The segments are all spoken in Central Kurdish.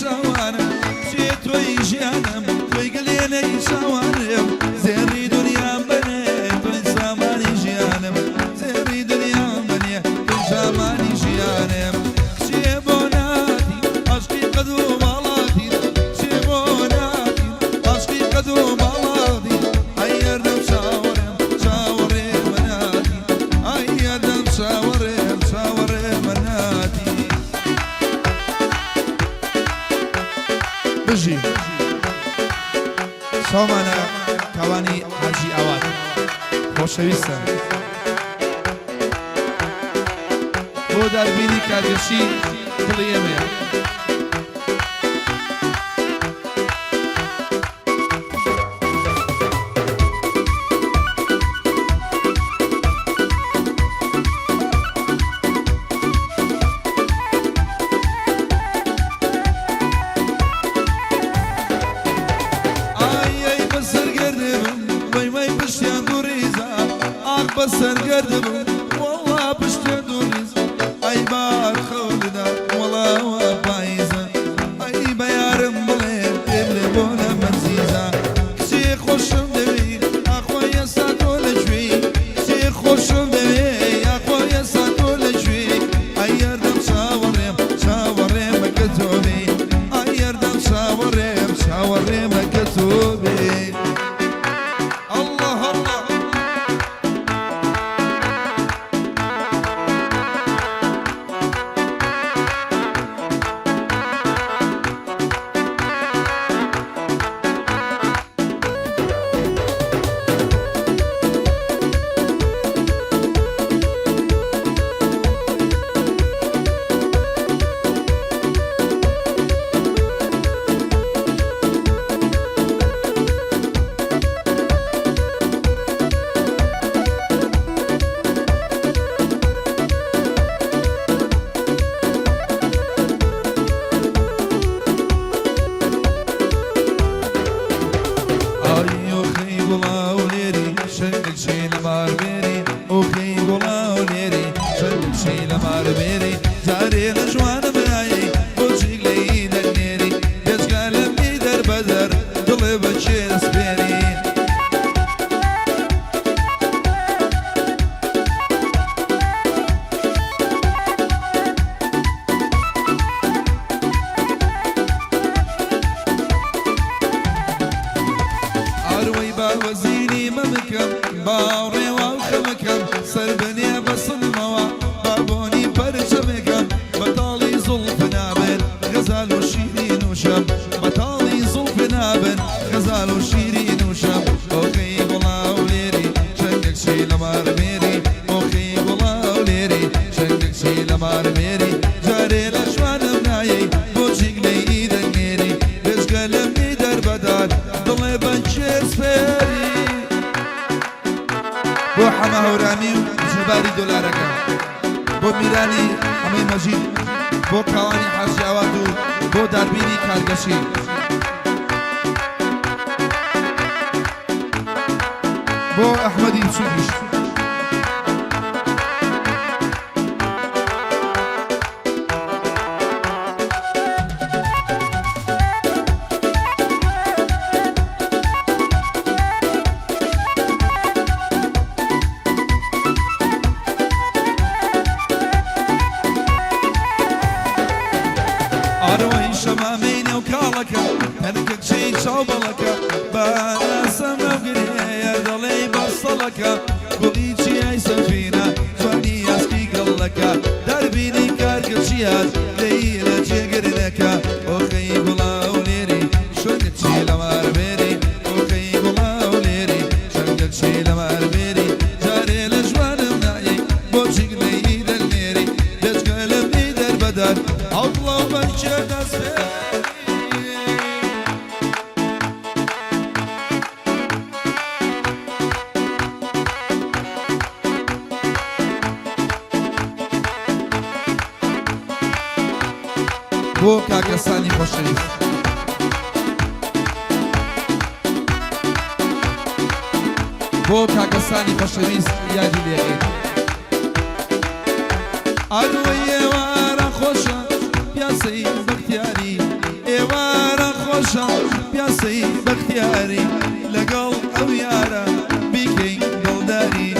چاوانم، کچێ تۆی ژیانم، تۆی گلێنەی چاوانم، زێڕی دونیام بەنێ، تۆی سامانی ژیانم، زێڕی دونیام بەنێ، تۆی سامانی ژیانم. کچێ بۆ ناتی عەشقی قەد و باڵاتی، کچێ بۆ ناتی عەشقی قەد و باڵاتی، ئەی یەردەم چاوەڕێم، چاوەڕێ مەناتی، ئای یەردەم چاوەڕێم، چاوەڕێ مەناتی. بژی چاومانە کاوانی حاجی ئاوات خۆشەویستە بۆ داربینی کارگەشی دڵی ئێمەیە. ئای ئەی بەسەر گەردبم وەی وەی پشتیان دوو ڕیزە ئاخ بەسەر گەردبم وەڵا پشتیان دوو ڕیزە ئەی بار خەولدا وەڵا وا پاییزە ئەی بە یارم بڵێ پێ بڵێ بۆ لە مەنزیزە کچێ خۆشم دەوێی ئاخۆ ئێستا تۆ لە کوێی کچێ خۆشم دەوێی ئاخۆ ئێستا تۆ لە کوێی ئەی یاردەم چاوەڕێم چاوەڕێ مەکە تۆ بێی ئای یاردەم چاوەڕێم چاوەڕێ مەکە تۆ بێی اللە اللە. ئای ئۆخەی گوڵاو لێری شەنگل شەی لە مار بێری ئۆخەی گوڵاو لێری شەنگل شەی لە مار بێری جارێ لە ژوانم نایەی بۆچی لێی دەنێری بێجگە لە می دەربەدەر دڵێ بە کێ دەسپێری. ئاروەی باوەزیری مەمکم باوڕێ واو خەمکەم سەر بنێ بە سنمەوە با بۆنی پەرچەمێکم بە تاڵی زوڵف نابن غەزال و شیرین و شەم بە تاڵی زوڵف نابن غەزال و شیرین و شەم ئۆخەی گوڵاو لێری چەنگەک چی لە مار مێری ئۆخەی گوڵاو لێری چەنگەک چی لە مار مێری جارێ لە شوانم نایەی بۆچی گلەیی دەنێری بێجگە لە می دەربەدار دڵێ بە کێ سپێری. بۆ حەمە هەورامی و جەباری دۆلارەکە، بۆ میرانی حەمەی مەجید، بۆ کاوانی حاجی ئاوات و بۆ داربینی کارگەشی. بۆ ئەحمەدی بچووکیش. ئاروەی شەمامەی نێو کاڵەکە هەنکە کچەی چاو بەڵەکە باناسەم ئەو گرێیە دەڵێی بەسەڵەکە گوڵی چیای سەفینە جوانی ئاسکی گەڵەکە داربینی کارکە چیات لێی لە جێگر نەکە ئۆخەی گوڵاو لێری شۆنگە چی لەوار بێری ئۆخەی گوڵاو لێری شەنگە چی لەوار بێری جارێ لە ژوانم نایەی بۆچی گلەیی دەنێری بێجگە لە منی دەربەدەر ئەو دڵەو بەکێ دەسپێری. بۆ کاکەسانی خۆشەویست. بۆ کاکەسانی خۆشەویست یادی لێکەین. ئاروەی ئێوارە خۆشە پیاسەی بەختیاری. یاری لەگەڵ ئەو یارە بیکەی دڵداری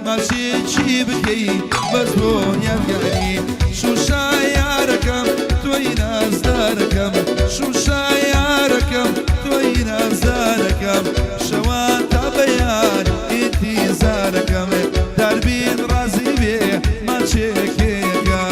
ماچێکی بکەی بەس بۆ یادگاری شوشا یارەکەم تۆی نازدارەکەم شوشا یارەکەم تۆی نازدارەکەم شەوان تا بەیان ئینتیزارەکەم داربین ڕازی بێ ماچێکێکە.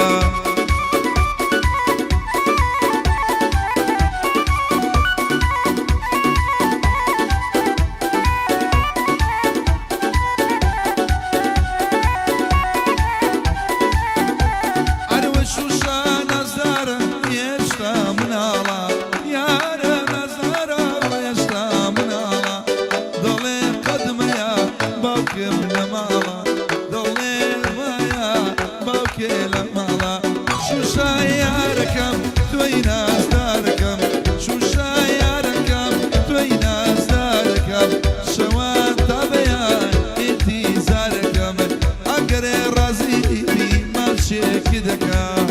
ئەروە شوشە نازدارە هێشتا مناڵە یارە نازدارە هێشتا مناڵە دەڵێ قەدمەیە باوکم لە ماڵە دەڵێ وایە باوکێ لە ماڵە شوشە یارەکەم تۆی نازدارەکەم شوشە یارەکەم تۆی نازدارەکەم شەوان تا بەیان ئینتیزارەکەم ئەگەرێ ڕازی بی ماچێک دەکەم.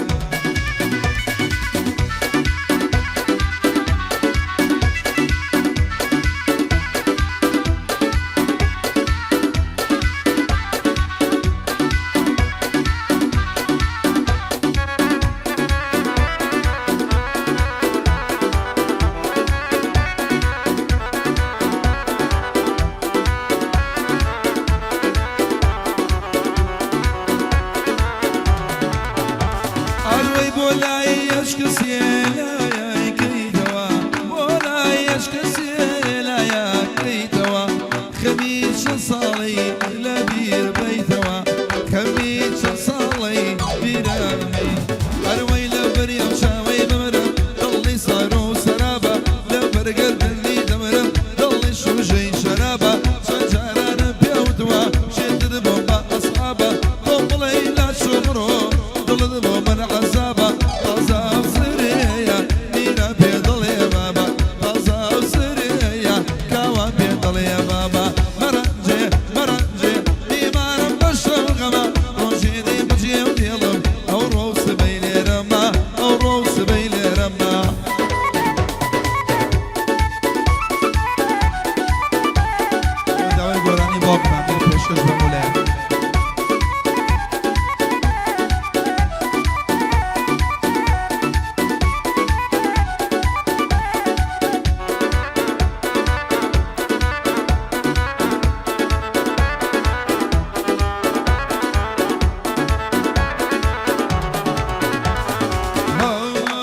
ئەروەی بۆ لای ئەشکسێ لایای کەیتەوە بۆ لای ئەشکسێ لایا کەیتەوە خەمی چەند ساڵەی لە بیر بەیتەوە خەمی چەند ساڵەی بیرەمەی ئەروەی لە بەری ئەم چاوەی بمرم دڵی سار و سەرابە لە بەر گەردنی دەمرم دڵی شوژەی شەرابە چەند جارانم پێوتووە شێتر بۆم بە ئەسحابە تۆ بڵێی لاچۆ بڕۆ دڵت بۆ من عەزابە تازە ئەو سرەیە میرە پێ دەڵێ بابە تازە ئەو سرەیە کاوە پێ دەڵێ بابە مەرەنجێ مەرەنجێ بیمارم بە شەو غەمە ڕۆژێ دێ بەجێم دێڵم ئەوڕۆ و سبەی لێرەمە ئەوڕۆ و سبەی لێرەمە. داوای گۆرانی باوکمان کرد پێشکەش بە مولایان.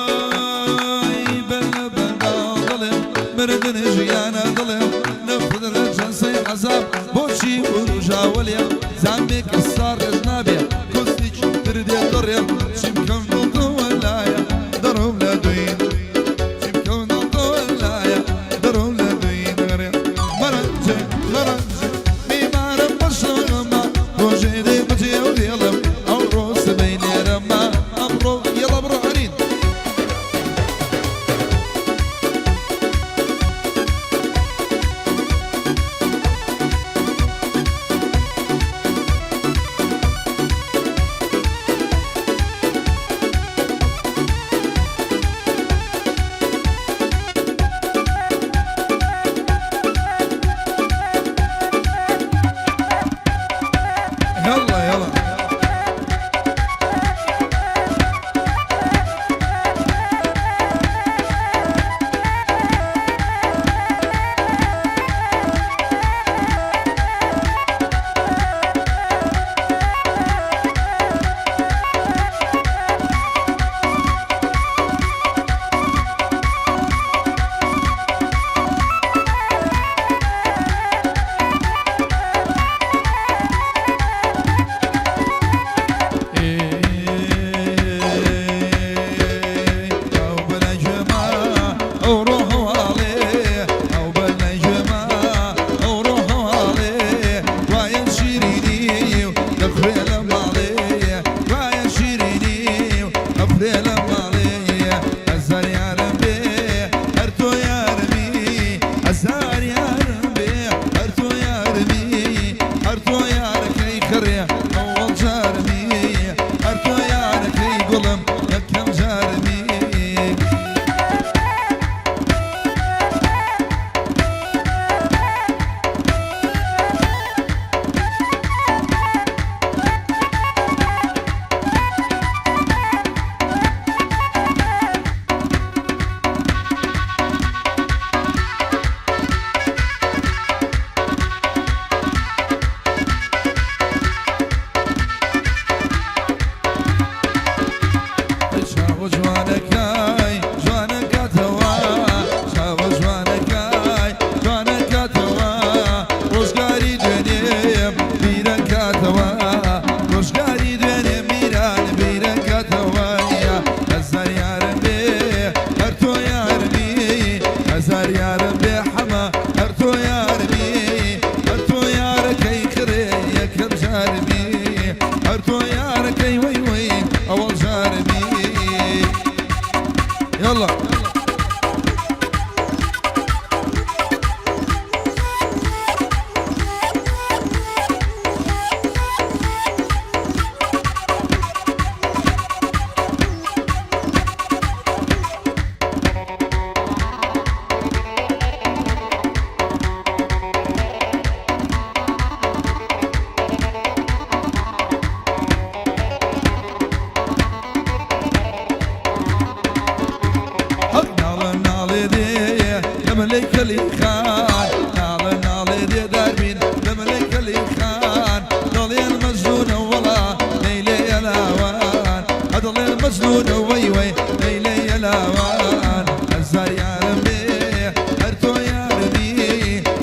هاي بەر لە بەردا دڵێم مردن ژیانە دڵێم نەفرەت جەنسەی عەزاب بۆچی وروژاوە لێم زامێک ساڕێژ نابێ کۆستێکی تر دێتە ڕێم چی بکەم دڵ تۆ وەلایە دەڕۆم لە دوین چی بکەم دڵ تۆ وەلایە دەڕۆم لە دوین غەرێ مەرەنجێ مەرەنجێ بیمارم بە شەوغەمە ڕۆژێ دێ بەجێ و دێڵم ئەوڕۆ سبەی لێرەمە ئەمڕۆ یەڵا بڕۆ هەرین. يلا. حەق ناڵە ناڵێ دێ لە مەلەی کەلی خان، ناڵە ناڵێ دێ داربین لە مەلەی کەلی خان، دەڵێن مەجنونە وەڵا لەیلێ یەلاوان، ئەدەڵێن مەجنونە وەی وەی لەیلێ یەلاوان. هەزار یارم بێ هەر تۆ یارمی،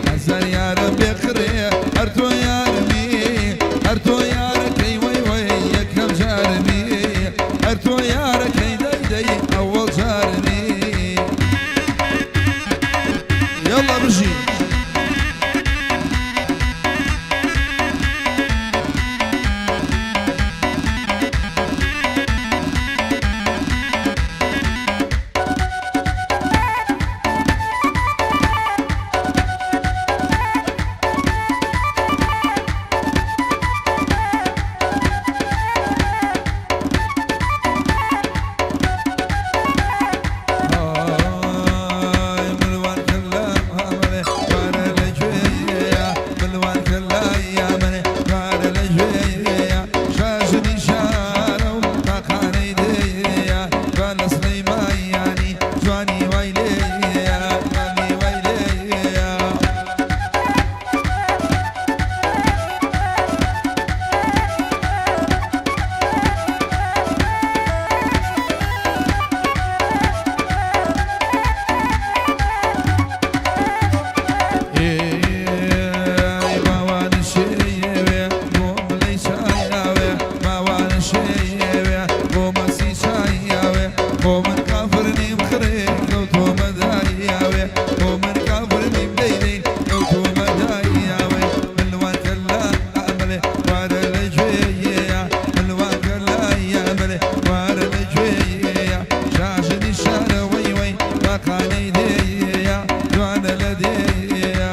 هەزار یارم بێ خڕێ هەر تۆ یارمی، هەر تۆ یارەکەی وەی وەی یەکەم جارمی، هەر تۆ یارەکەی دەی دەی ئەوەڵ جارمی. يلا بژی. ئای ملوان کەلام هامەێ وارە لە گوێیە، ملوان کەلای ئامەێ وارە لە گوێیە، شاژنی شارە و تاقانەی دێیە، با لە سلەیمانیانی جوانی وای لێیە، جوانی وای لێیە. ئێ باوان شێوێ بۆ ملەی چایاوێ، باوان شێوێ بۆ مەسی چایاوێ، بۆ من کافر نیم خڕێ کەوتۆمە دایاوێ، بۆ من کافر نیم دەیدەی کەوتۆمە دایاوێ. ملوان کەلا ئەمەلێ وارە لە گوێیە، ملوان کەلا ئەمەلێ وارە لە گوێیە، شاژنی شارە وەی وەی باقانەی دێیە، جوانە لە دێیە.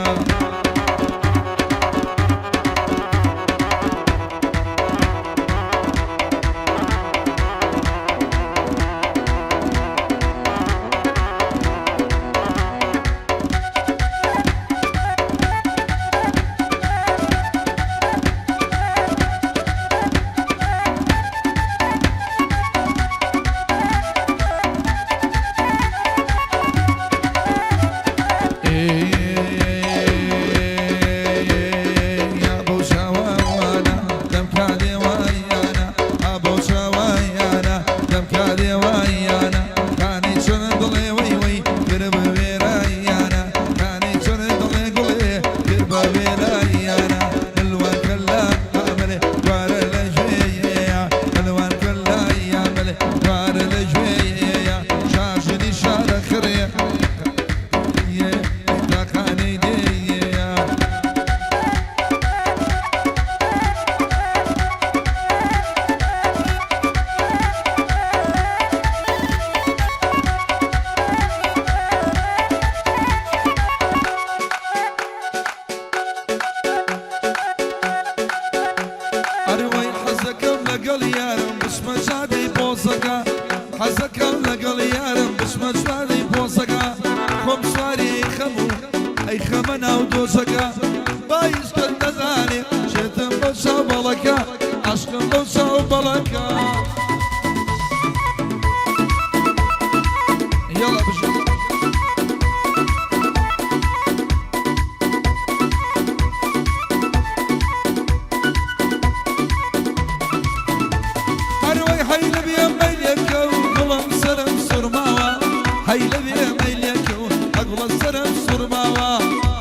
شاژنی شارە خڕێ تاقانەی دێیە. ئەروەی حەزەکەم لەگەڵ یارم بچمە جادەی پۆزەکە، حەزەکەم لەگەڵ یارم بچمە جادەی پۆزەکە، خۆم سواری خەم و ئەی خەمە ناو دۆزەکە، بایش کەس نەزانێ شێتم بەو چاو بەڵەکە، عەشقم بەو چاو بەڵەکە. يلا بژی. هەروەی هەی لە بێ مەیلێکە و گوڵم سەرم سوورماوە، هەی لە بێ مەیلێکە و ئەگوڵە سەرم سوورماوە،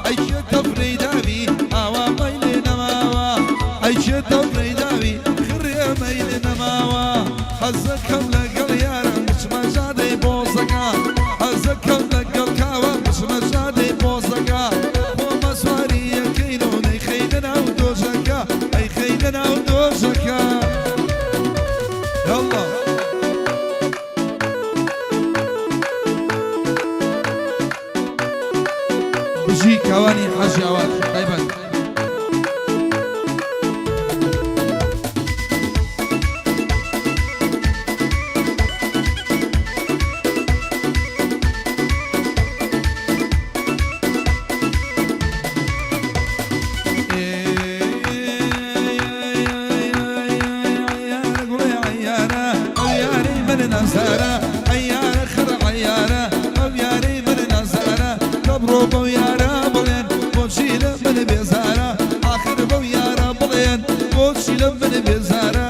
ئەی کێ تەفرەی داوی ئاوا مەیلێ نەماوە، ئەی کێ تەفرەی داوی خڕێ مەیلێ نەماوە. حەزەکەم لەگەڵ یارم بچمە جادەی بۆزەکە، حەزەکەم کاوانی حەجی ئاوات تایبەت. بێزارە.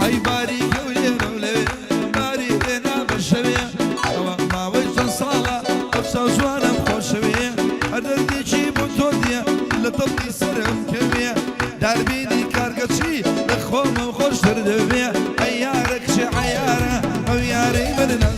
ئەی باری گەورێرە و لەوێ باری هێنا بە شەوێ، ئەوە ماوەی چەند ساڵە ئەو چاو جوانەم خۆشەوێ، هەر دەردێکی بۆ تۆ دێ لە دڵی سەرم کەوێ، داربینی کارگەچی لە خۆمم خۆشتر دەوێ، ئەی یارە کچێ عەیارە ئەو یارەی من.